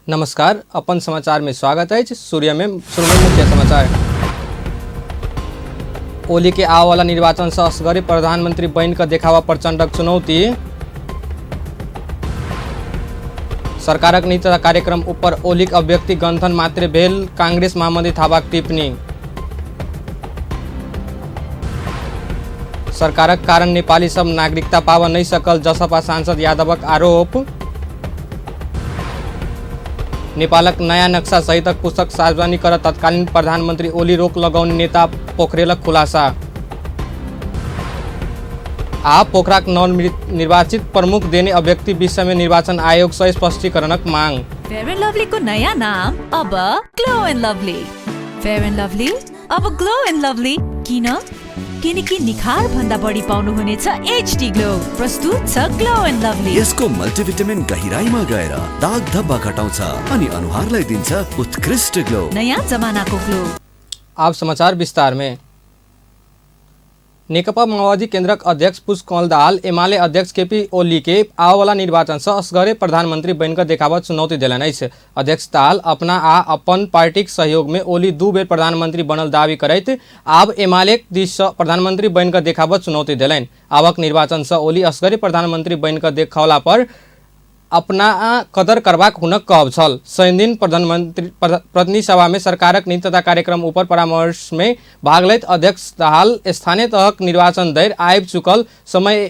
नमस्कार, अपन समाचार में स्वागत अछि। सूर्य में शुरू में मुख्य समाचार। ओली के आव वाला निर्वाचन से असगरे प्रधानमंत्री बन कऽ देखावा प्रचंडक चुनौती। सरकारक नीति तथा कार्यक्रम ऊपर ओलीक अभिव्यक्ति गंथन मात्रे भेल कांग्रेस महामंत्री थापाक टिप्पणी। सरकारक कारण नेपाली सब नागरिकता पाबऽ नहि सकल जसपा सांसद यादवक आरोप। नेपालक नयाँ नक्शा सहितक पुस्तक सार्वजनिक कर तत्कालीन प्रधानमन्त्री ओली रोक लगौने नेता पोखरेलक खुलासा। आ पोखराक नवनिर्वाचित प्रमुख देने अभिव्यक्ति विषयमे निर्वाचन आयोगसँ स्पष्टीकरणक मांग। फेयर एंड लवली को नया नाम अब glow and lovely. Fair and lovely अब ग्लो एन्ड लभली किन? किनकि निखार भन्दा बढी पाउनुहुनेछ एचडी ग्लो। प्रस्तुत छ ग्लो एन्ड लभली। यसको मल्टिभिटामिन गहिराईमा गएर दाग धब्बा घटाउँछ अनि अनुहारलाई दिन्छ उत्कृष्ट ग्लो। नयाँ जमानाको ग्लो। आप समाचार विस्तार में। नेकपा माओवादी केन्द्रक अध्यक्ष पुष्पकमल दाहाल एमाले अध्यक्ष केपी ओली के आबयवला निर्वाचन सँ असगरे प्रधानमंत्री बनि कऽ देखाबऽ चुनौती देलनि अछि। अध्यक्ष दाहाल अपना आ अपन पार्टीक सहयोग मे ओली दू बेर प्रधानमंत्री बनल दावी करैत आब एमालेक दिस सँ प्रधानमंत्री बनि कऽ देखाबऽ चुनौती देलनि। आबक निर्वाचन सँ ओली असगरे प्रधानमंत्री बनि कऽ देखौला पर अपना कदर करबाक हुनक कहब छल। शनिदिन प्रधानमंत्री प्रतिनिधि सभामे सरकारक नीति तथा कार्यक्रम ऊपर परामर्शमे भाग लैत अध्यक्ष दाहाल स्थानीय तहक निर्वाचन धरि आबि चुकल समय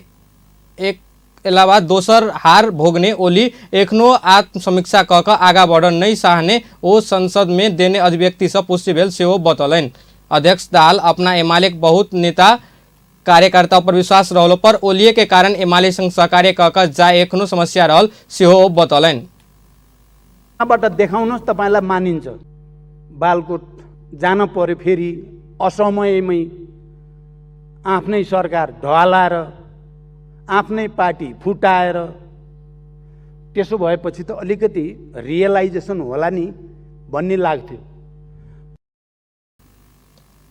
एक अलावा दोसर हार भोगने ओली एखनो आत्मसमीक्षा कऽ कऽ आगाँ बढ़ऽ नहि चाहने ओ संसदमे देने अभिव्यक्तिसँ पुष्टि भेल सेहो बतौलनि। अध्यक्ष दाहाल अपना एमालेक बहुत नेता कार्यकर्ता पर विश्वास रहलो पर ओलिए के कारण एमाले संग सहकार्य कऽ कऽ जाय एखनो समस्या रहल सेहो ओ बतौलनि। बाट देखाउनुहोस्, तपाईँलाई मानिन्छ। बालकोट जान पर्यो, फेरि असमयमै आफ्नै सरकार ढलाएर आफ्नै पार्टी फुटाएर, त्यसो भएपछि त अलिकति रियलाइजेसन होला नि भन्ने लाग्थ्यो।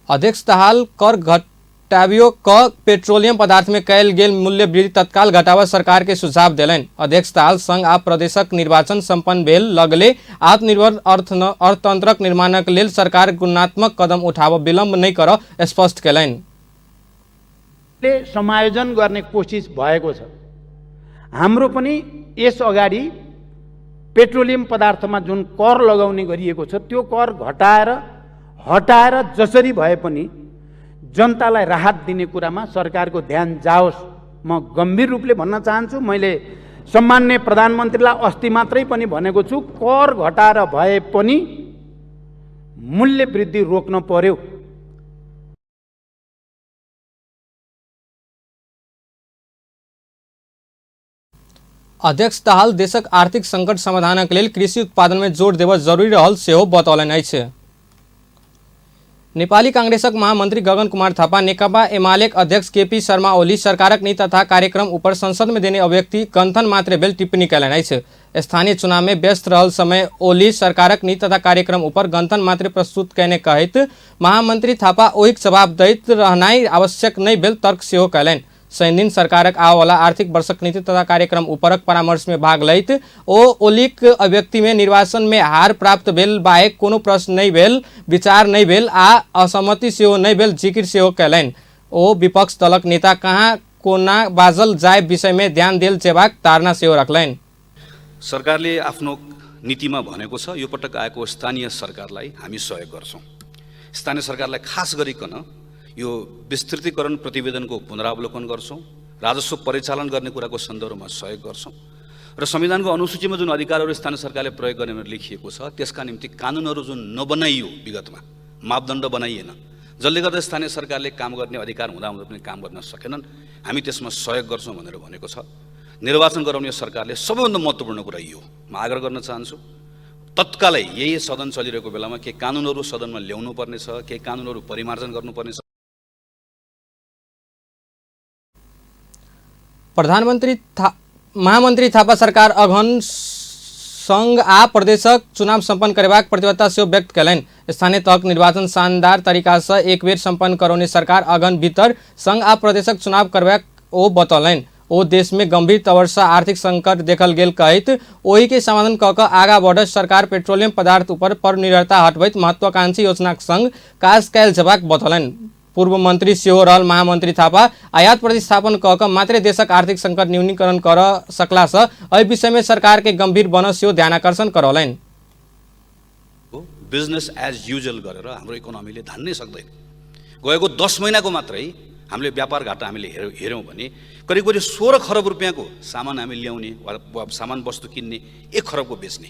अध्यक्ष दाहाल कर घटाबियो क पेट्रोलियम पदार्थ में कयल गेल मूल्य वृद्धि तत्काल घटाबऽ सरकार के सुझाव देलनि। अध्यक्ष दाहाल संघ आ प्रदेशक निर्वाचन संपन्न भेल लगले आत्मनिर्भर अर्थतंत्रक निर्माणक लेल सरकार गुणात्मक कदम उठाबऽ विलंब नहि करऽ स्पष्ट कयलनि। समायोजन गर्ने कोसिस भएको छ। हाम्रो पनि यस अगाडि पेट्रोलियम पदार्थमा जुन कर लगाउने गरिएको छ त्यो कर घटाएर हटाएर जसरी भए पनि जनतालाई राहत दिने कुरामा सरकारको ध्यान जाओस्, म गम्भीर रूपले भन्न चाहन्छु। मैले सम्माननीय प्रधानमन्त्रीलाई अस्ति मात्रै पनि भनेको छु, कर घटाएर भए पनि मूल्य वृद्धि रोक्न पर्यो। अध्यक्ष दाहाल देशक आर्थिक संकट समाधानक लेल कृषि उत्पादन में जोर देबऽ जरूरी रहल सेहो बतौलनि अछि। नेपाली कांग्रेसक महामंत्री गगन कुमार थापा नेकपा एमालेक अध्यक्ष केपी शर्मा ओली सरकारक नीति तथा कार्यक्रम ऊपर संसद में देने अभिव्यक्ति गंथन मात्रे भेल टिप्पणी कयलनि अछि। स्थानीय चुनाव में व्यस्त रहल समय ओली सरकारक नीति तथा कार्यक्रम ऊपर गंथन मात्रे प्रस्तुत कयने कहैत महामंत्री थापा ओहिक जवाब दैत रहनाइ आवश्यक नहि भेल तर्क सेहो कयलनि। शनिदिन सरकारक आबयवला आर्थिक वर्षक नीति तथा कार्यक्रम ऊपरक परामर्श में भाग लैत ओ ओलीक अभिव्यक्ति में निर्वाचन में हार प्राप्त भेल बाहेक कोनो प्रश्न नहि भेल, विचार नहि भेल आ असहमति सेहो नहि भेल जिकिर सेहो कयलनि। ओ विपक्ष दलक नेता कहाँ कोना बाजल जाय विषय में ध्यान देल जेबाक धारणा सेहो रखलनि। सरकारले आफ्नो नीतिमा भनेको छ यो पटक आएको स्थानीय सरकारलाई हामी सहयोग गर्छौँ। स्थानीय सरकारलाई खास गरिकन यो विस्तृतीकरण प्रतिवेदनको पुनरावलोकन गर्छौँ, राजस्व परिचालन गर्ने कुराको सन्दर्भमा सहयोग गर्छौँ र संविधानको अनुसूचीमा जुन अधिकारहरू स्थानीय सरकारले प्रयोग गर्ने भनेर लेखिएको छ त्यसका निम्ति कानुनहरू जुन नबनाइयो, विगतमा मापदण्ड बनाइएन, जसले गर्दा स्थानीय सरकारले काम गर्ने अधिकार हुँदाहुँदै पनि काम गर्न सकेनन्, हामी त्यसमा सहयोग गर्छौँ भनेर भनेको छ। निर्वाचन गराउने सरकारले सबैभन्दा महत्त्वपूर्ण कुरा यो म आग्रह गर्न चाहन्छु, तत्कालै यही सदन चलिरहेको बेलामा केही कानुनहरू सदनमा ल्याउनु पर्नेछ, केही कानुनहरू परिमार्जन गर्नुपर्नेछ। प्रधानमन्त्री महामन्त्री थापा सरकार अघन संघ आ प्रदेशक चुनाव सम्पन्न करेबाक प्रतिबद्धता सेहो व्यक्त कयलनि। स्थानीय तहक निर्वाचन शानदार तरीका सँ एक बेर सम्पन्न करौने सरकार अघन भीतर संघ आ प्रदेशक चुनाव करबाक ओ बतौलनि। ओ देश में गंभीर तौर से आर्थिक संकट देखल गेल कहैत ओहि के समाधान कऽ कऽ आगा बढ़त सरकार पेट्रोलियम पदार्थ ऊपर पर निर्भरता हटबैत महत्वाकांक्षी योजनाक संग काज कयल जेबाक बतौलनि। पूर्व मंत्री सेहो रहल महामंत्री थापा आयात प्रतिस्थापन कऽ कऽ मात्रे देशक आर्थिक संकट न्यूनीकरण कर सकला सँ एहि विषय में सरकार के गंभीर बनल सेहो ध्यानाकर्षण करौलनि। बिजनेस एज युजल गरेर हाम्रो इकोनोमीले धान्नै सक्दैन। गएको 10 महिनाको मात्रै हामीले व्यापार घाटा हामीले हेऱ्यौँ भने करिब करिब 16 खरब रुपियाँको सामान हामी ल्याउने वा सामान वस्तु किन्ने, 1 खरबको बेच्ने,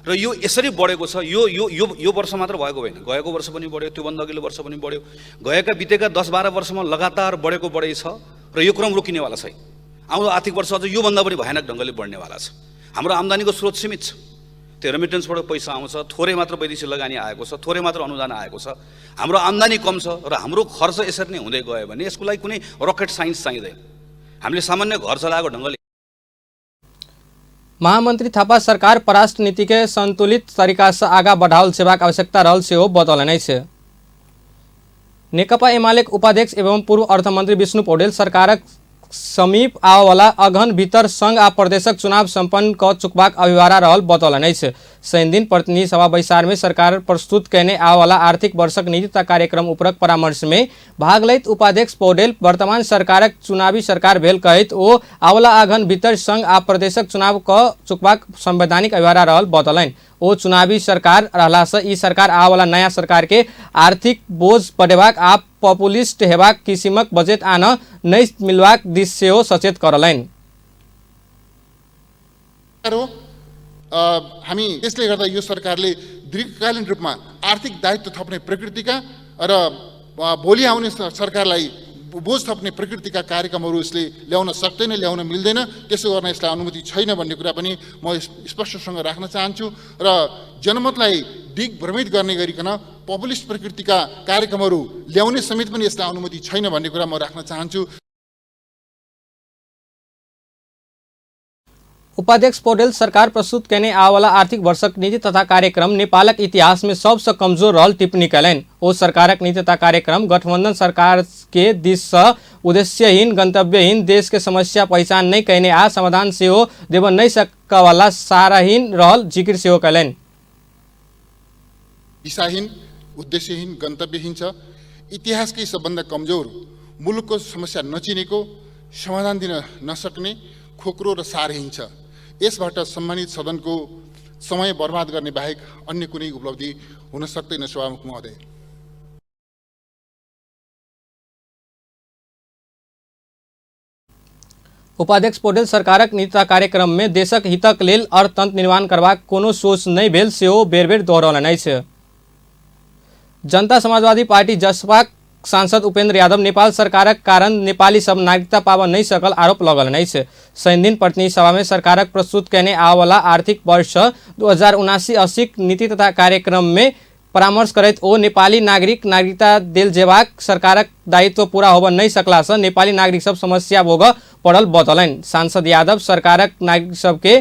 र यो यसरी बढेको छ। यो यो यो यो वर्ष मात्र भएको होइन, गएको वर्ष पनि बढ्यो, त्योभन्दा अघिल्लो वर्ष पनि बढ्यो, गएका बितेका 10-12 वर्षमा लगातार बढेको बढै छ र यो क्रम रोकिनेवाला छैन। आउँदो आर्थिक वर्ष अझ योभन्दा पनि भयानक ढङ्गले बढ्नेवाला छ। हाम्रो आम्दानीको स्रोत सीमित छ, त्यो रेमिटेन्सबाट पैसा आउँछ, थोरै मात्र वैदेशिक लगानी आएको छ, थोरै मात्र अनुदान आएको छ, हाम्रो आम्दानी कम छ र हाम्रो खर्च यसरी नै हुँदै गयो भने यसको लागि कुनै रकेट साइन्स चाहिँदैन। हामीले सामान्य घर चलाएको ढङ्गले। महामंत्री थापा सरकार परराष्ट्र नीति के संतुलित तरीका से आगा बढ़ाओल सेवाक आवश्यकता रहल सेहो बतौलनि अछि। नेकपा एमालेक उपाध्यक्ष एवं पूर्व अर्थमंत्री विष्णु पौडेल सरकारक समीप आबयवला अगहन भीतर संघ आ प्रदेशक चुनाव संपन्न क चुकबाक अभिभारा रहल बतौलनि अछि। शनिदिन प्रतिनिधि सभा बैसार में सरकार प्रस्तुत कयने आबयवला आर्थिक वर्षक नीति तथा कार्यक्रम उपरक परामर्श में भाग लैत उपाध्यक्ष पौडेल वर्तमान सरकारक चुनावी सरकार भेल कहैत ओ आबयवला अगहन भीतर संघ आ प्रदेशक चुनाव क चुकबाक संवैधानिक अभिभारा रहल बतौलनि। ओ चुनावी सरकार रहलासँ ई सरकार आबयवला नया सरकार के आर्थिक बोझ बढ़ेबाक आ पॉपुलिस्ट हेबाक किसिमक बजट आनऽ नहि मिलबाक दिस सेहो सचेत करलनि। हामी त्यसले गर्दा यो सरकारले दीर्घकालीन रूपमा आर्थिक दायित्व थप्ने प्रकृतिका र भोलि आउने सरकारलाई बोझ थप्ने प्रकृतिका कार्यक्रमहरू यसले ल्याउन सक्दैन, ल्याउन मिल्दैन। त्यसो गर्न यसलाई अनुमति छैन भन्ने कुरा पनि म स्पष्टसँग राख्न चाहन्छु र जनमतलाई दिग्भ्रमित गर्ने गरिकन पपुलिस्ट प्रकृतिका कार्यक्रमहरू ल्याउने समेत पनि यसलाई अनुमति छैन भन्ने कुरा म राख्न चाहन्छु। उपाध्यक्ष पौडेल सरकार प्रस्तुत कयने आबयवला आर्थिक वर्षक नीति तथा कार्यक्रम नेपालक इतिहास में सबसँ कमजोर रहल टिप्पणी कयलनि। ओ सरकारक नीति तथा कार्यक्रम गठबंधन सरकार के दिस सँ उद्देश्यहीन, गंतव्यहीन, देश के समस्या पहिचान नहि कयने आ समाधान सेहो देबऽ नहि सकऽवला सारहीन रहल जिकिर सेहो कयलनि। दिशाहीन, उद्देश्यहीन, गन्तव्यहीन छ। इतिहासकै सबभन्दा कमजोर, मुलुकको समस्या नचिनेको, समाधान दिन नसक्ने, खोक्रो र सारहीन छ। यसबाट सम्मानित सदनको समय बर्बाद गर्ने बाहेक अन्य कुनै उपलब्धि हुन सक्दैन। सभामुख महोदय, उपाध्यक्ष पौडेल सरकारक नीति तथा कार्यक्रम में देशक हितक लेल अर्थतंत्र निर्माण करबाक कोनो सोच नहि भेल सेहो बेर बेर दोहरौलनि अछि। जनता समाजवादी पार्टी जसपाक सांसद उपेन्द्र यादव नेपाल सरकारक कारण नेपाली सब नागरिकता पाबऽ नहि सकल आरोप लगौलनि अछि। शनिदिन प्रतिनिधि सभा में सरकारक प्रस्तुत कयने आबयवला आर्थिक वर्ष 2079-80 नीति तथा कार्यक्रम में परामर्श करैत ओ नेपाली नागरिक नागरिकता देल जेबाक सरकारक दायित्व पूरा होबऽ नहि सकलासँ नेपाली नागरिक सब समस्या भोगऽ पड़ल बतौलनि। सांसद यादव सरकारक नागरिक सबके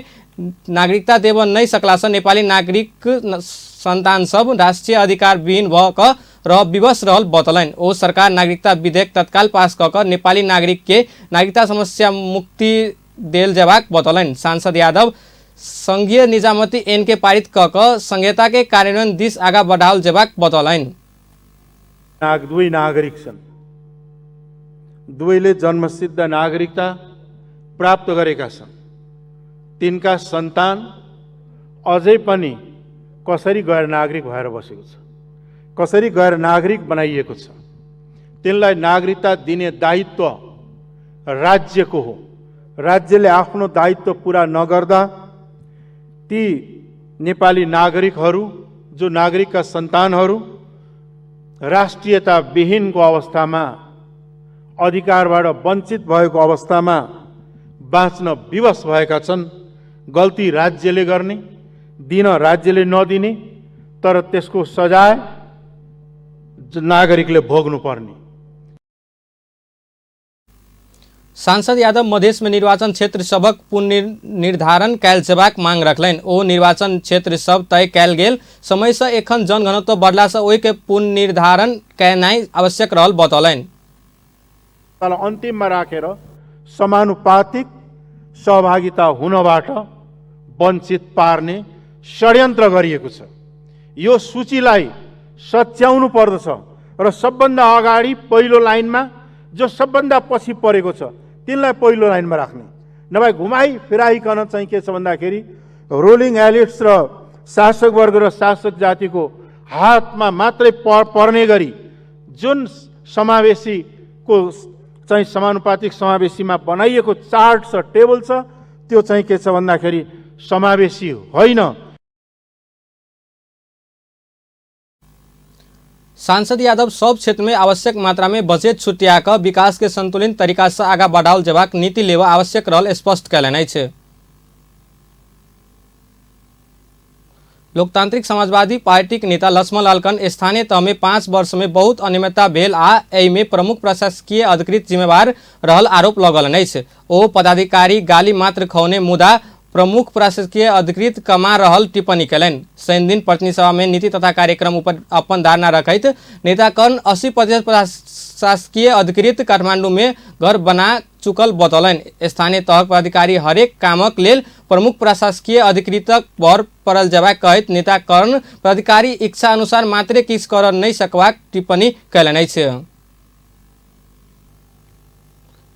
नागरिकता देबऽ नहि सकलासँ नेपाली नागरिक सन्तान सब राष्ट्रिय अधिकार विहीन भऽ कऽ रह विवश रहल बतौलनि। ओ सरकार नागरिकता विधेयक तत्काल पास कऽ कऽ नेपाली नागरिक के नागरिकता समस्या मुक्ति देल जेबाक बतौलनि। सांसद यादव संघीय निजामती ऐन के पारित कऽ कऽ संघीयता के कार्यान्वयन दिस आगा बढ़ाओल जेबाक बतौलनि। दुवै नागरिक छन्, दुवैले जन्मसिद्ध नागरिकता प्राप्त गरेका छन्। तिनका सन्तान अझै पनि कसरी गैर नागरिक भएर बसेको छ, कसरी गैर नागरिक बनाइएको छ, तिनलाई नागरिकता दिने दायित्व राज्यको हो। राज्यले आफ्नो दायित्व पुरा नगर्दा ती नेपाली नागरिकहरू, जो नागरिकका सन्तानहरू राष्ट्रियता विहीनको अवस्थामा, अधिकारबाट वञ्चित भएको अवस्थामा बाँच्न विवश भएका छन्। गल्ती राज्यले गर्ने, दिन राज्यले नदिने, तर त्यसको सजाय नागरिकले भोग्नुपर्ने। सांसद यादव मधेश में निर्वाचन क्षेत्र सभक पुनर्निर्धारण कयल जेबाक मांग रखलनि। ओ निर्वाचन क्षेत्र सब तय कयल गेल समय से एखन जनघनत्व बढ़ला से ओहि के पुनर्निर्धारण कयनाइ आवश्यक रहल बतौलनि। तर अन्तिममा राखेर समानुपातिक सहभागिता हुनबाट वञ्चित पार्ने षड्यन्त्र गरिएको छ। यो सूचीलाई सच्याउनु पर्दछ र सबभन्दा अगाडि पहिलो लाइनमा जो सबभन्दा पछि परेको छ तिनलाई पहिलो लाइनमा राख्ने, नभए घुमाई फिराइकन चाहिँ के छ भन्दाखेरि रुलिङ एलिट्स र शासक वर्ग र शासक जातिको हातमा मात्रै पर्ने गरी जुन समावेशीको चाहिँ समानुपातिक समावेशीमा बनाइएको चार्ट छ, टेबल छ, त्यो चाहिँ के छ भन्दाखेरि समावेशी होइन। सांसद यादव सब क्षेत्र में आवश्यक मात्रा में बजेट छुटिया कऽ विकास के संतुलित तरीका से आगा बढ़ाओल जेबाक नीति लेबऽ आवश्यक रहल स्पष्ट कयलनि अछि। लोकतांत्रिक समाजवादी पार्टीक नेता लक्ष्मण लाल कर्ण स्थानीय तह में 5 वर्ष में बहुत अनियमितता भेल आ एहिमे प्रमुख प्रशासकीय अधिकृत जिम्मेवार रहल आरोप लगौलनि अछि। ओ पदाधिकारी गाली मात्र खौने मुदा प्रमुख प्रशासकीय अधिकृत कमा रहल टिप्पणी कयलनि। शनिदिन प्रतिनिधि सभा में नीति तथा कार्यक्रम ऊपर अपन धारणा रखैत नेता कर्ण 80% प्रशासकीय अधिकृत काठमांडू में घर बना चुकल बतौलनि। स्थानीय तहक पदाधिकारी हरेक कामक लेल प्रमुख प्रशासकीय अधिकृतक भर पड़ल जेबाक कहैत नेता कर्ण पदाधिकारी इच्छा अनुसार मात्रे किछु कर नहि सकबाक टिप्पणी कयलनि अछि।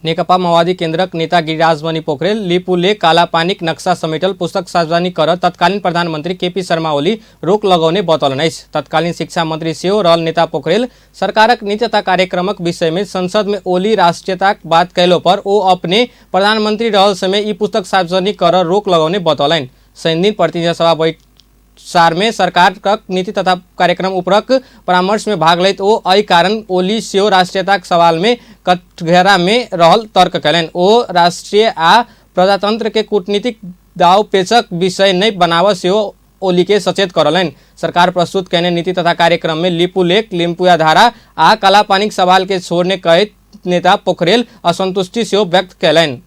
नेकपा माओवादी केन्द्रक नेता गिरिराजमणि पोखरेल लिपुले कालापानीक नक्सा समेटल पुस्तक सार्वजनिक कर तत्कालीन प्रधानमन्त्री केपी शर्मा ओली रोक लगौने बतौलनि अछि। तत्कालीन शिक्षा मन्त्री सेहो रहल नेता पोखरेल सरकारक नीति तथा कार्यक्रमक विषयमे संसदमे ओली राष्ट्रियताक बात कयलो पर ओ अपने प्रधानमन्त्री रहल समय ई पुस्तक सार्वजनिक कर रोक लगौने बतौलनि। शनिदिन प्रतिनिधि सभा बैसारमे सरकारक नीति तथा कार्यक्रम उपरक परामर्श में भाग लैत ओ एहि कारण ओली सेहो राष्ट्रीयताक सवाल में कटघरा में रहल तर्क कयलनि। ओ राष्ट्रीय आ प्रजातंत्र के कूटनीतिक दाव पेचक विषय नहि बनाबऽ सेहो ओली के सचेत करलनि। सरकार प्रस्तुत कयने नीति तथा कार्यक्रम में लिपुलेख, लिम्पुयाधारा आ कालापानीक सवाल के छोड़ने कहैत नेता पोखरेल असंतुष्टि सेहो व्यक्त कयलनि।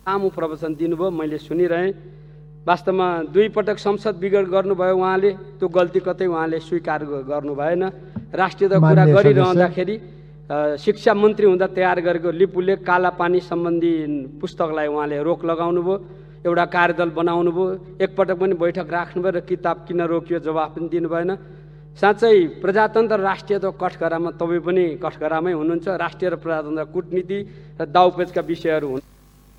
लामो प्रवचन दिनुभयो, मैले सुनिरहेँ। वास्तवमा 2 पटक संसद विघटन गर्नुभयो उहाँले, त्यो गल्ती कतै उहाँले स्वीकार गर्नु भएन। राष्ट्रियता कुरा गरिरहँदाखेरि शिक्षा मन्त्री हुँदा तयार गरेको लिपुलेख कालापानी सम्बन्धी पुस्तकलाई उहाँले रोक लगाउनु भयो, एउटा कार्यदल बनाउनु भयो, एकपटक पनि बैठक राख्नुभयो र किताब किन रोकियो जवाफ पनि दिनु भएन। साँच्चै प्रजातन्त्र राष्ट्रियता कठघरामा तपाईँ पनि कठघरामै हुनुहुन्छ। राष्ट्रिय र प्रजातन्त्र कूटनीति र दाउपेचका विषयहरू हुन्।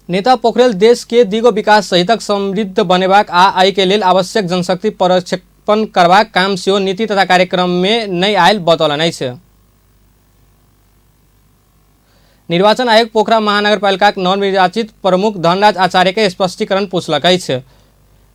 नेता पोखरेल देश के दिगो विकास सहितक समृद्ध बनेबाक आ एहि के लेल आवश्यक जनशक्ति प्रक्षेपण करबाक काम सेहो नीति तथा कार्यक्रम में नहि आयल बतौलनि अछि। निर्वाचन आयोग पोखरा महानगरपालिकाक नवनिर्वाचित प्रमुख धनराज आचार्य के स्पष्टीकरण पूछलक अछि।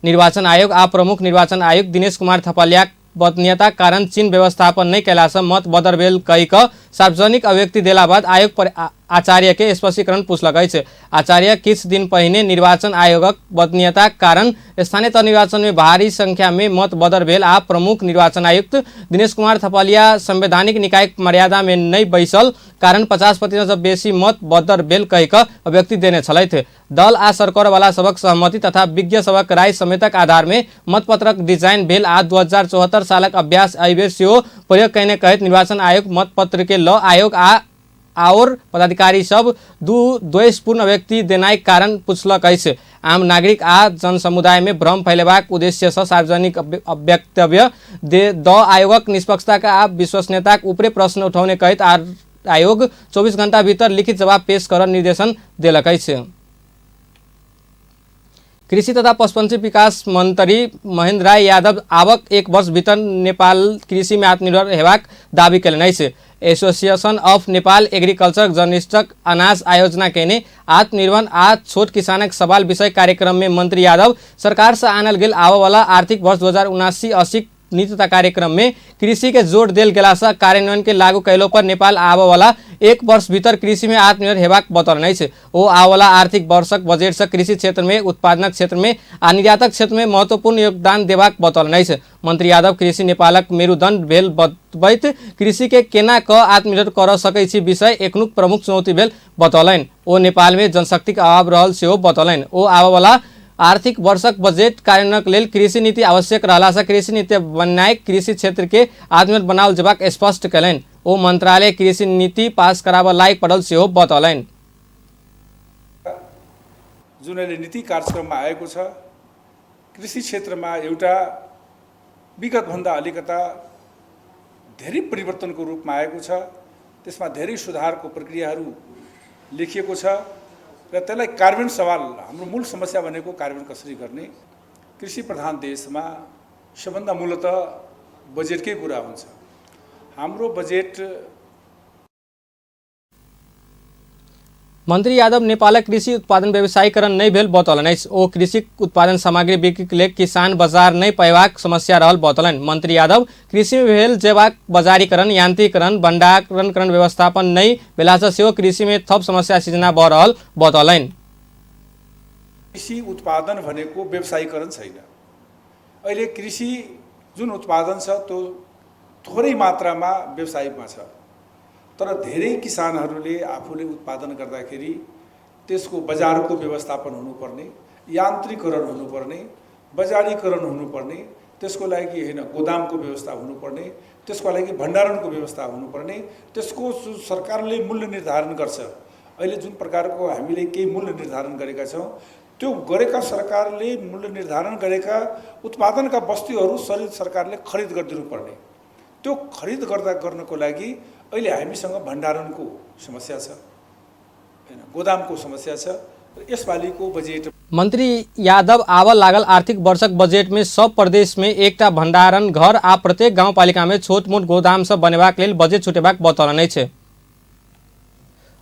निर्वाचन आयोग आ प्रमुख निर्वाचन आयुक्त दिनेश कुमार थपलियाक गोपनीयताक कारण चिन्ह व्यवस्थापन नहि कयलासँ मत बदर भेल कहि कऽ सार्वजनिक अभिव्यक्ति देला बाद आयोग पर आचार्य के स्पष्टीकरण पूछलक अछि। आचार्य किछु दिन पहिने निर्वाचन आयोगक गोपनीयताक कारण स्थानीय तह निर्वाचन में भारी संख्या में मत बदर भेल आ प्रमुख निर्वाचन आयुक्त दिनेश कुमार थपलिया संवैधानिक निकायक मर्यादा में नहि बैसल कारण 50% बेसी मत बदर भेल कहि कऽ अभिव्यक्ति देने छलथि। दल आ सरकारवाला सबक सहमति तथा विज्ञ सबक राय समेतक आधार में मतपत्रक डिजाइन भेल आ 2074 सालक अभ्यास एहिबेर सेहो प्रयोग कयने कहैत निर्वाचन आयोग मतपत्र के ल आयोग आ आओर पदाधिकारी सब द्वेषपूर्ण व्यक्ति देनाइ कारण पूछलक अछि। आम नागरिक आ जनसमुदाय में भ्रम फैलेबाक उद्देश्यसँ सार्वजनिक वक्तव्य द आयोगक निष्पक्षता आ विश्वसनीयताक ऊपरे प्रश्न उठौने कहैत आयोग 24 घंटा भीतर लिखित जवाब पेश कर निर्देशन देलक अछि। कृषि तथा पशुपक्षी विकास मंत्री महेंद्र राय यादव आवक 1 वर्ष भीतर नेपाल कृषि में आत्मनिर्भर हेबाक दावी कयलनि अछि। एसोसिएशन ऑफ नेपाल एग्रीकल्चर जर्नलिस्टक अनाज आयोजना कयने आत्मनिर्भर आ छोट किसानक सवाल विषय कार्यक्रम में मंत्री यादव सरकार से आनल गेल आबयवला आर्थिक वर्ष 2079-80 नीति तथा कार्यक्रम में कृषि के जोड़ देल गेलासँ कार्यान्वयन के लागू कयलो पर नेपाल आबयवला 1 वर्ष भीतर कृषि में आत्मनिर्भर हेबाक बतौलनि अछि। ओ आबयवला आर्थिक वर्षक बजेट से कृषि क्षेत्र में उत्पादनक क्षेत्र में आ निर्यातक क्षेत्र में महत्वपूर्ण योगदान देबाक बतौलनि अछि। मंत्री यादव कृषि नेपालक मेरुदंड भेल बतबैत कृषि के केना क आत्मनिर्भर कर सकै छी विषय एखनुक प्रमुख चुनौती भेल बतौलनि। ओ नेपाल में जनशक्तिक अभाव रहल सेहो बतौलनि। ओ आबयवला आर्थिक वर्षक बजेट कार्यान्वयनक लेल कृषि नीति आवश्यक रहलासँ कृषि नीति बनाय कृषि क्षेत्र के आत्मनिर्भर बनाओल जेबाक स्पष्ट कयलनि। ओ मंत्रालय कृषि नीति पास कराबऽ लायक पड़ल सेहो बतौलनि। जुन अहिले नीति कार्यक्रममा आएको छ, कृषि क्षेत्रमा एउटा विगतभन्दा अलिकता धेरै परिवर्तनको रूपमा आएको छ। त्यसमा धेरै सुधारको प्रक्रियाहरू लेखिएको छ र त्यसलाई कार्यान्वयन सवाल, हाम्रो मूल समस्या भनेको कार्यान्वयन कसरी गर्ने। कृषि प्रधान देशमा सबभन्दा मूलत बजेटकै कुरा हुन्छ। हाम्रो बजेट मंत्री यादव नेपालक कृषि उत्पादन व्यवसायीकरण नहि भेल बतौलनि अछि। ओ कृषि उत्पादन सामग्री बिक्रीक लेल किसान बाजार नहि पयबाक समस्या रहल बतौलनि। मंत्री यादव कृषि मे भेल जेबाक बजारीकरण, यांत्रिकरण, भंडारणकरण व्यवस्थापन नहि भेलासँ सेहो कृषि मे थप समस्या सिर्जना भऽ रहल बतौलनि। कृषि उत्पादन भनेको व्यवसायीकरण छैन। अहिले कृषि जुन उत्पादन छ त्यो थोरै मात्रामा व्यवसायमा छ, तर धेरै किसानहरूले आफूले उत्पादन गर्दाखेरि त्यसको बजारको व्यवस्थापन हुनुपर्ने, यान्त्रिकरण हुनुपर्ने, बजारीकरण हुनुपर्ने, त्यसको लागि हैन गोदामको व्यवस्था हुनुपर्ने, त्यसको लागि भण्डारणको व्यवस्था हुनुपर्ने, त्यसको सरकारले मूल्य निर्धारण गर्छ। अहिले जुन प्रकारको हामीले केही मूल्य निर्धारण गरेका छौँ, त्यो गरेका सरकारले मूल्य निर्धारण गरेका उत्पादनका वस्तुहरू सरकारले खरिद गरिदिनु पर्ने। त्यो खरिद गर्दा गर्नको लागि अहिले हामीसँग भण्डारणको समस्या छ, हैन गोदामको समस्या छ। यसपालिको बजेट मंत्री यादव आबऽ लागल आर्थिक वर्षक बजेट में सब प्रदेश में एकटा भंडारण घर आ प्रत्येक गाउँपालिका में छोट मोट गोदाम सब बनेबाक लेल बजेट छुटेबाक बतौलनि अछि।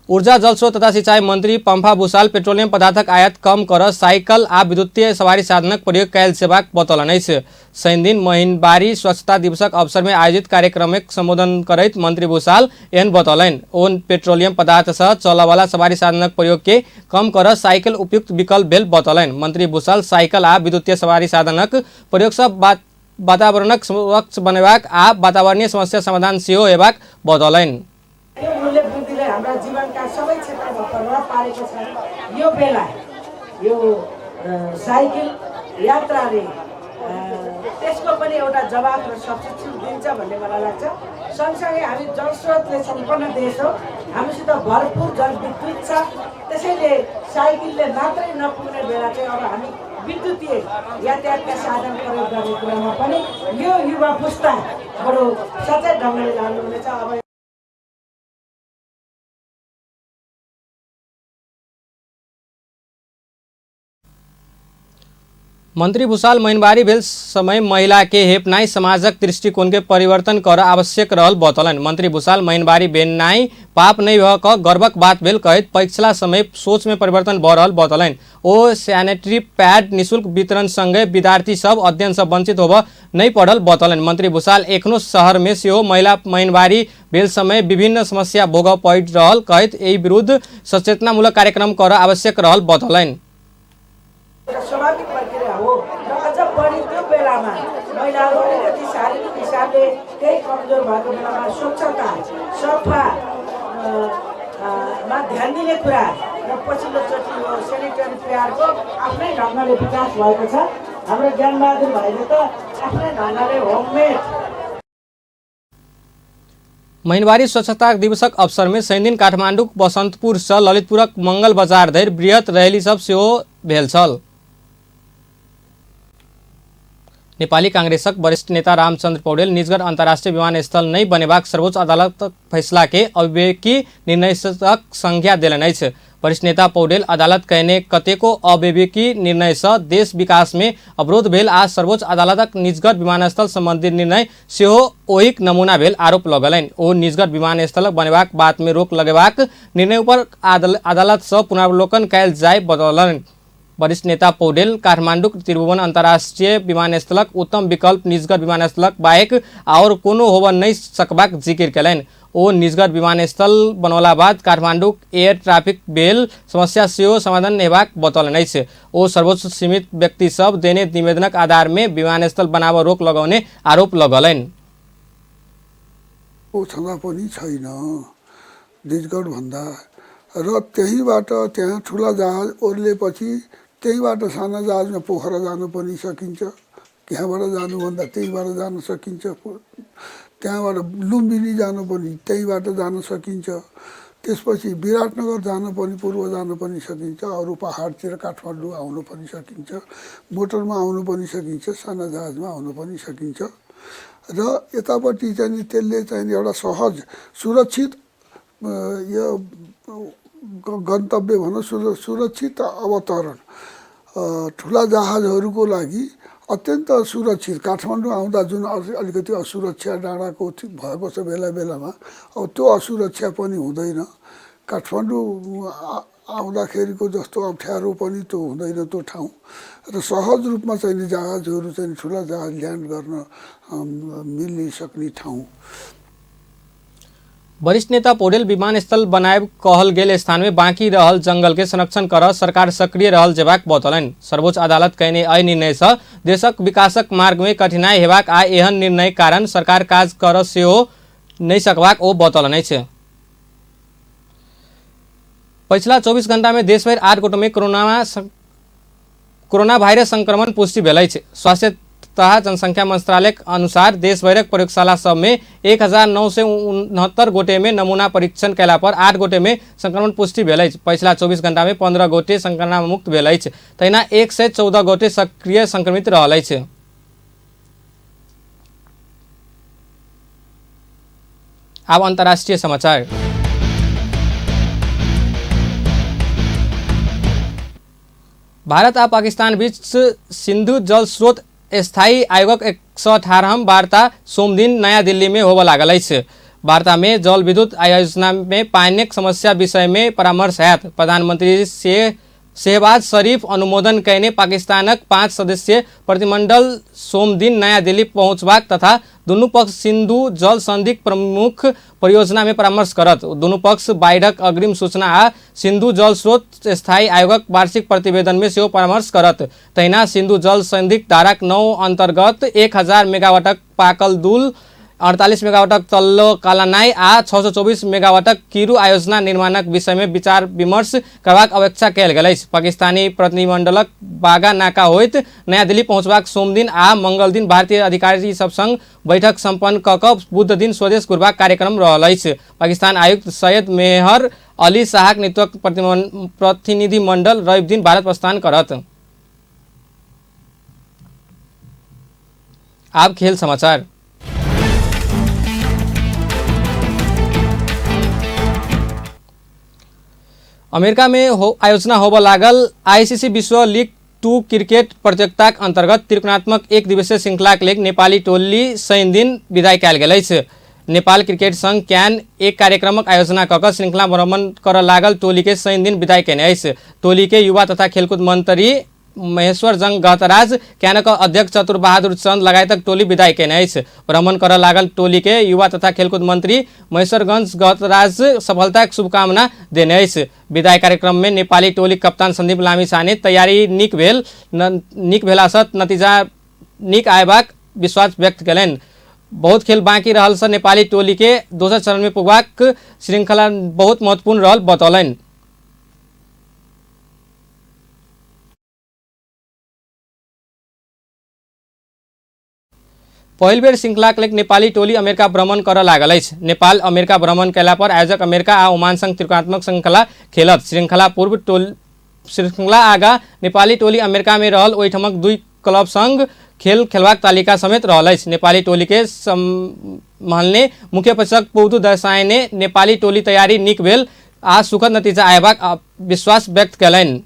ऊर्जा, जलस्रोत तथा सिंचाई मंत्री पम्फा भूषाल पेट्रोलियम पदार्थक आयात कम कर साइकिल आ विद्युतीय सवारी साधनक प्रयोग कयल जेबाक बतौलनि अछि। शनिदिन महिनबारी स्वच्छता दिवसक अवसर में आयोजित कार्यक्रमक संबोधन करैत मंत्री भूषाल एहन बतौलनि। ओ पेट्रोलियम पदार्थ सँ चलयवला सवारी साधनक प्रयोग के कम कर साइकिल उपयुक्त विकल्प भेल बतौलनि। मंत्री भूषाल साइकिल आ विद्युतीय सवारी साधनक प्रयोग सँ वातावरणक स्वच्छ बनेबाक आ वातावरणीय समस्या समाधान सेहो हेबाक बतौलनि। यो मूल्य वृद्धिले हाम्रा जीवनका सबै क्षेत्रमा प्रभाव पारेको छ। यो बेला यो साइकल यात्राले त्यसको पनि एउटा जवाफ र सब्स्टिट्युट दिन्छ भन्ने मलाई लाग्छ। सँगसँगै हामी जलस्रोतले सम्पन्न देश हो, हामीसित भरपुर जलविद्युत छ। त्यसैले साइकलले मात्रै नपुग्ने बेला चाहिँ अब हामी विद्युतीय यातायातका साधन प्रयोग गर्ने कुरामा पनि यो युवा पुस्ता बरु सचेत ढङ्गले जानुहुनेछ। अब मंत्री भूषाल महिनबारी भेल समय महिला के हेपनाई समाजक दृष्टिकोण के परिवर्तन कर आवश्यक रहल बतौलनि। मंत्री भूषाल महिनबारी भेनाई पाप नहि भऽ कऽ गर्वक बात भेल कहैत पछिला समय सोच में परिवर्तन भऽ रहल बतौलनि। ओ सैनिटरी पैड निःशुल्क वितरण संगे विद्यार्थी सब अध्ययन सँ वंचित होबऽ नहि पड़ल बतौलनि। मंत्री भूषाल एखनो शहर में सेहो महिला महिनबारी भेल समय विभिन्न समस्या भोगऽ पड़ि रहल कहैत एहि विरुद्ध सचेतनामूलक कार्यक्रम कर आवश्यक रहल बतौलनि। स्वाभाविक प्रक्रिया हो र अझ बढी त्यो बेलामा महिलाहरू अलिकति शारीरिक हिसाबले केही कमजोर भएको बेलामा स्वच्छता, सफा मा ध्यान दिने कुरा र पछिल्लोचोटि यो सेनिटरी प्याडको आफ्नै ढङ्गले विकास भएको छ। हाम्रो ज्ञानबहादुर भाइले त आफ्नै ढङ्गले होममेड महिनवारी स्वच्छता दिवसक अवसर में शनिदिन काठमाडौँक बसन्तपुर सँ ललितपुरक मंगल बाजार धरि बृहत रैली सब सेहो भेल छल। नेपाली कांग्रेसक वरिष्ठ नेता रामचंद्र पौडेल निजगढ़ अंतर्राष्ट्रीय विमानस्थल नहि बनेबाक सर्वोच्च अदालतक फैसला के अविवेकी निर्णयक संज्ञा देलनि अछि। वरिष्ठ नेता पौडेल अदालत कयने कतेको अविवेकी निर्णय सँ देश विकास में अवरोध भेल आ सर्वोच्च अदालतक निजगढ़ विमानस्थल संबंधी निर्णय सेहो ओहिक नमूना भेल आरोप लगौलनि। ओ निजगढ़ विमानस्थल बनेबाक बात में रोक लगेबाक निर्णय पर अदालत सँ पुनरावलोकन कयल जाय बतौलनि। वरिष्ठ नेता पौडेल काठमाडौँक त्रिभुवन अंतर्राष्ट्रीय विमानस्थलक उत्तम विकल्प निजगढ़ विमानस्थलक बाहेक आओर कोनो होबऽ नहि सकबाक जिकिर कयलनि। ओ निजगढ़ विमानस्थल बनौला बाद काठमाडौँक एयर ट्रैफिक भेल समस्या सेहो समाधान हेबाक बतौलनि अछि। ओ सर्वोच्च सीमित व्यक्ति सब देने निवेदनक आधार में विमानस्थल बनाबऽ रोक लगौने आरोप लगौलनि। छँदा पनि छैन निजगढ भन्दा र त्यहीँबाट त्यहाँ ठुला जहाज ओर्लेपछि त्यहीँबाट साना जहाजमा पोखरा जानु पनि सकिन्छ। त्यहाँबाट जानुभन्दा त्यहीँबाट जान सकिन्छ। त्यहाँबाट लुम्बिनी जानु पनि त्यहीँबाट जान सकिन्छ। त्यसपछि विराटनगर जानु पनि, पूर्व जानु पनि सकिन्छ। अरू पहाडतिर काठमाडौँ आउनु पनि सकिन्छ, मोटरमा आउनु पनि सकिन्छ, साना जहाजमा आउनु पनि सकिन्छ। र यतापट्टि चाहिँ त्यसले चाहिँ एउटा सहज सुरक्षित यो गन्तव्य भनौँ, सुरक्षित अवतरण ठुला जहाजहरूको लागि अत्यन्त सुरक्षित। काठमाडौँ आउँदा जुन अलिकति असुरक्षा डाँडाको भएको छ बेला बेलामा, अब त्यो असुरक्षा पनि हुँदैन। काठमाडौँ आउँदाखेरिको जस्तो अप्ठ्यारो पनि त्यो हुँदैन त्यो ठाउँ। र सहज रूपमा चाहिँ जहाजहरू चाहिँ ठुला जहाज ल्यान्ड गर्न मिलिसक्ने ठाउँ। वरिष्ठ नेता पौडेल विमानस्थल बनायब कहल गेल स्थान में बाकी रहल जंगल के संरक्षण कर सरकार सक्रिय रहल जेबाक बतौलनि। सर्वोच्च अदालत कयने एहि निर्णय से देशक विकासक मार्ग में कठिनाई हेबाक आ एहन निर्णय कारण सरकार काज कर सेहो नहि सकबाक ओ बतौलनि अछि। पछिला 24 घंटा में देशभरि 8 गोटे में कोरोना वायरस संक्रमण पुष्टि भेल अछि। स्वास्थ्य तथा जनसंख्या मंत्रालय अनुसार देशभरिक प्रयोगशाला सब में 1969 गोटे में नमूना परीक्षण कयला पर 8 गोटे में संक्रमण पुष्टि भेल अछि। पछिला 24 घंटा में 15 गोटे संक्रमण मुक्त भेल अछि, तहिना 114 गोटे सक्रिय संक्रमित रहल अछि। आब अंतर्राष्ट्रीय समाचार। भारत आ पाकिस्तान बीच सिंधु जल स्रोत स्थायी आयोगक 118वां वार्ता सोमदिन नया दिल्ली में होबय लागल अछि। वार्ता में जल विद्युत आयोजना में पानिक समस्या विषय में परामर्श हैत। प्रधानमंत्री शहबाज शरीफ अनुमोदन कयने पाकिस्तानक 5 सदस्यीय प्रतिमंडल सोमदिन नया दिल्ली पहुंचबाक तथा दुनू पक्ष सिंधु जल संधिक प्रमुख परियोजना में परामर्श करत। दुनू पक्ष बाढ़िक अग्रिम सूचना आ सिंधु जल स्रोत स्थायी आयोगक वार्षिक प्रतिवेदन में सेहो परामर्श करत। तहिना सिंधु जल संधिक धाराक 9 अंतर्गत 1000 मेगावाटक पाकल दुल, 48 मेगावाटक तल्लो कालानाई आ 624 मेगावाटक किरू आयोजना निर्माणक विषय में विचार विमर्श करबाक अपेक्षा कयल गेल अछि। पाकिस्तानी प्रतिनिधिमंडलक बागा नाका होइत नया दिल्ली पहुंचबाक सोमदिन आ मंगलदिन भारतीय अधिकारी सब संग बैठक संपन्न क क बुध दिन स्वदेश घुरबाक कार्यक्रम रहल अछि। पाकिस्तान आयुक्त सैयद मेहर अली शाहक नेतृत्व प्रतिनिधिमंडल रवि दिन भारत प्रस्थान करत। आब खेल समाचार। अमेरिका में आयोजना होबय लागल आईसीसी विश्व लीग 2 क्रिकेट प्रतियोगिताक अंतर्गत त्रिकोणात्मक एक दिवसीय श्रृंखलाक लेल नेपाली टोली शनिदिन विदाई कयल गेल अछि। नेपाल क्रिकेट संघ can एक कार्यक्रमक आयोजना क क श्रृंखला भ्रमण करय लागल टोली के शनिदिन विदाई कयने अछि। टोली के युवा तथा खेलकूद मंत्री महेश्वर जंग गहतराज, क्यानक अध्यक्ष चतुर बहादुर चंद लगायतक टोली विदाई कयने अछि। भ्रमण करय लागल टोली के युवा तथा खेलकूद मंत्री महेश्वरगंज गहतराज सफलताक शुभकामना देने अछि। विदाई कार्यक्रम में नेपाली टोली कप्तान संदीप लामिछाने तैयारी नीक भेलासँ नतीजा नीक आयबाक विश्वास व्यक्त कयलनि। बहुत खेल बाँकी रहल से नेपाली टोली के दोसर चरण में पुगबाक श्रृंखला बहुत महत्वपूर्ण रहल बतौलनि। पहिल बेर श्रृंखलाक लेल नेपाली टोली अमेरिका भ्रमण करय लागल अछि। नेपाल अमेरिका भ्रमण कयला पर आयोजक अमेरिका आ ओमान संग त्रिकोणात्मक श्रृंखला खेलत। श्रृंखला आगा नेपाली टोली अमेरिका में रहल ओहिठामक 2 क्लब संग खेल खेलबाक तालिका समेत रहल अछि। नेपाली टोली के सम्हाल्ने मुख्य प्रशिक्षक पौधु दसाई ने नेपाली टोली तैयारी नीक भेल आ सुखद नतीजा आयबाक विश्वास व्यक्त कयलनि।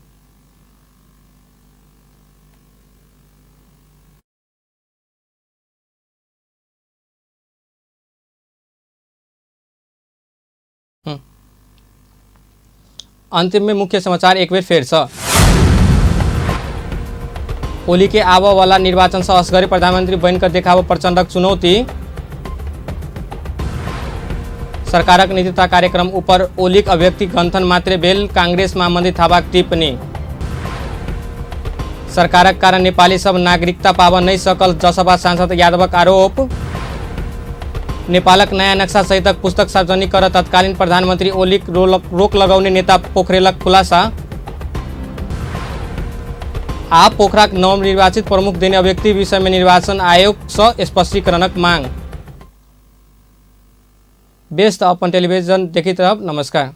अंतिम में मुख्य समाचार एक बेर फेर से। ओली के आबऽ वाला निर्वाचन से असगरे प्रधानमंत्री बनकर देखाबऽ प्रचंडक चुनौती। सरकारक नीति तथा कार्यक्रम ऊपर ओलीक अभिव्यक्ति गंथन मात्रे भेल कांग्रेस महामंत्री थापाक टिप्पणी। सरकारक कारण नेपाली सब नागरिकता पाबऽ नहीं सकल जसपा सांसद यादवक आरोप। नेपालक नयाँ नक्शा सहितक पुस्तक सार्वजनिक कर तत्कालीन प्रधानमंत्री ओलीक रोक लगाउने नेता पोखरेलक खुलासा। आ पोखराक नवनिर्वाचित प्रमुख देने अभिव्यक्ति विषय में निर्वाचन आयोग से स्पष्टीकरणक मांग। बेस त अपन टेलिभिजन देखैत रहब। नमस्कार।